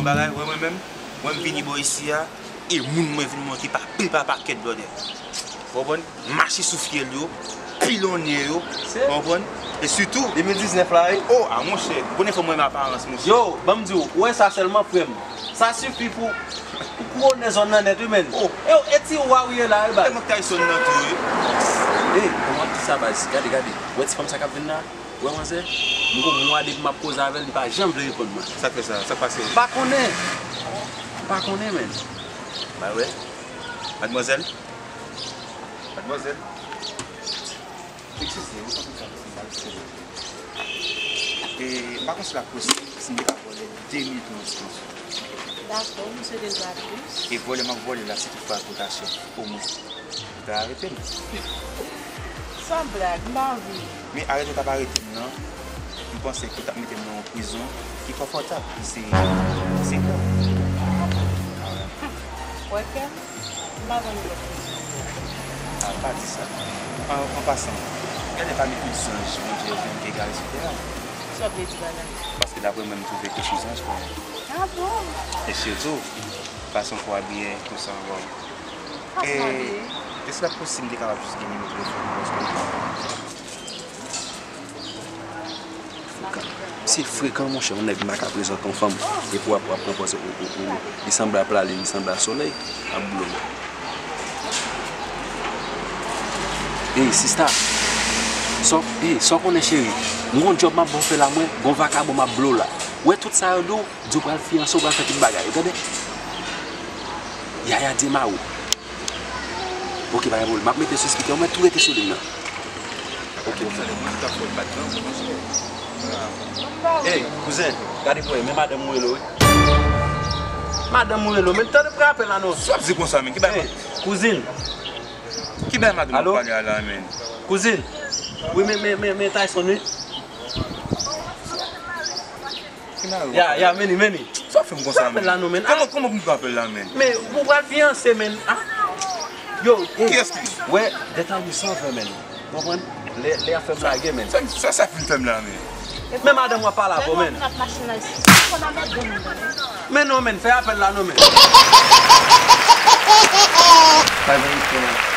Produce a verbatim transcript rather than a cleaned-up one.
Bagay, wè mwen menm, mwen m vini bò isi a, e moun mwen vin monte pa pil pa pakèt blòdè. Ou konprann? Mache sou fyèl yo, pilonnen yo, ou konprann? E sitou, de mil diznèf la, wi. Oh, a monchè, ou konnen fò mwen renmen aparans, monchè. Yo, ban m di w, ou wè sa sèlman, frè m. Sa sifi pou, pou kouwonnen zòn nan nèt, wi, menn. Oh. E, e ti wa ou ye la, wi, baz. E mwen k Tyson nan tou, wi. Ey, kòman ki sa, baz? Gade, gade. Ou wè ti fanm sa k ap vin la? Ou wè manzè? M gon mwa depi m ap koze avè l, li pa janm vle reponn mwen. Sa k fè sa? Sa k pase? M pa konnen. M pa konnen, menn. Ba wè. Madmwazèl? Madmwazèl? Eskize, ou konn sa, m pa eskize. E, m pa konn si l ap posib, si m te ka vòlè de mil pou yon ti kanson. Dakò, m swete l gratis. E vòlè m ap vòlè la, se toutfwa l potasyon pou mwen. Ou ta arete m. San blag, m pa anvi. Men arete w t ap arete m nan, m panse ke w t ap mete m nan yon prizon ki konfòtab, ki se, ki se kò. Wè kè m, m pa konn lòt prizon. A, pa di sa. An, an pasan, gade pami tout zanj Bondye yo fè m te gade sou tè a. Sa w vle di pa zanj? Paske daprè mwen, m twouve ke se zanj, kwè. A bon? E sitou, fason ke w abiye, tout sa ankò. E, èske l ap posib m te kapab jis gen nimewo telefòn ou, paske se frekan, monchè, yon nèg m pa ka prezante yon fanm, epi w ap, w ap pran pòz, ou, ou, ou, li sanble ak lalin, li sanble ak solèy, ap blo m. Ey, sista, sa w, ey, sa w konnen, cheri? M gon djòb m ap ba w fè la, mwen, gon vakabon m ap blo la. Ou wè tout sa yo di w, di w pral fiyanse, w pral fè tout bagay, ou tande? Yaya Demaro. Ok, pa gen pwoblèm. M ap mete sou speaker, mwen tou rete sou liy nan. Ok. Ey, kouzen, gade pou wè, men madanm ou rele w, wi. Madanm ou rele w, men tande pran apèl la non. Sa w ap di konsa, men? Ki bagay? Ey, kouzin. Ki bagay madanm ap pale a la, men? Kouzin. Wi, men, men, men, men Tyson, wi. Ya, ya, men li, men li. Sa w ap fè m konsa, men? Apèl la non, men. Kòman, kòman pou m pran apèl la, men? Men, ou pral fiyanse, men. Ah. Yo, ey. Kiyès ki? Wè, dèt a li sove, men. Ou konprann? Lè, lè y ap fè m lage, men. Sa, sa, sa fin fè m la, men. Men madanm w ap pale avè w, men. Men non, men, fè apèl la non, men. Pa verifye non.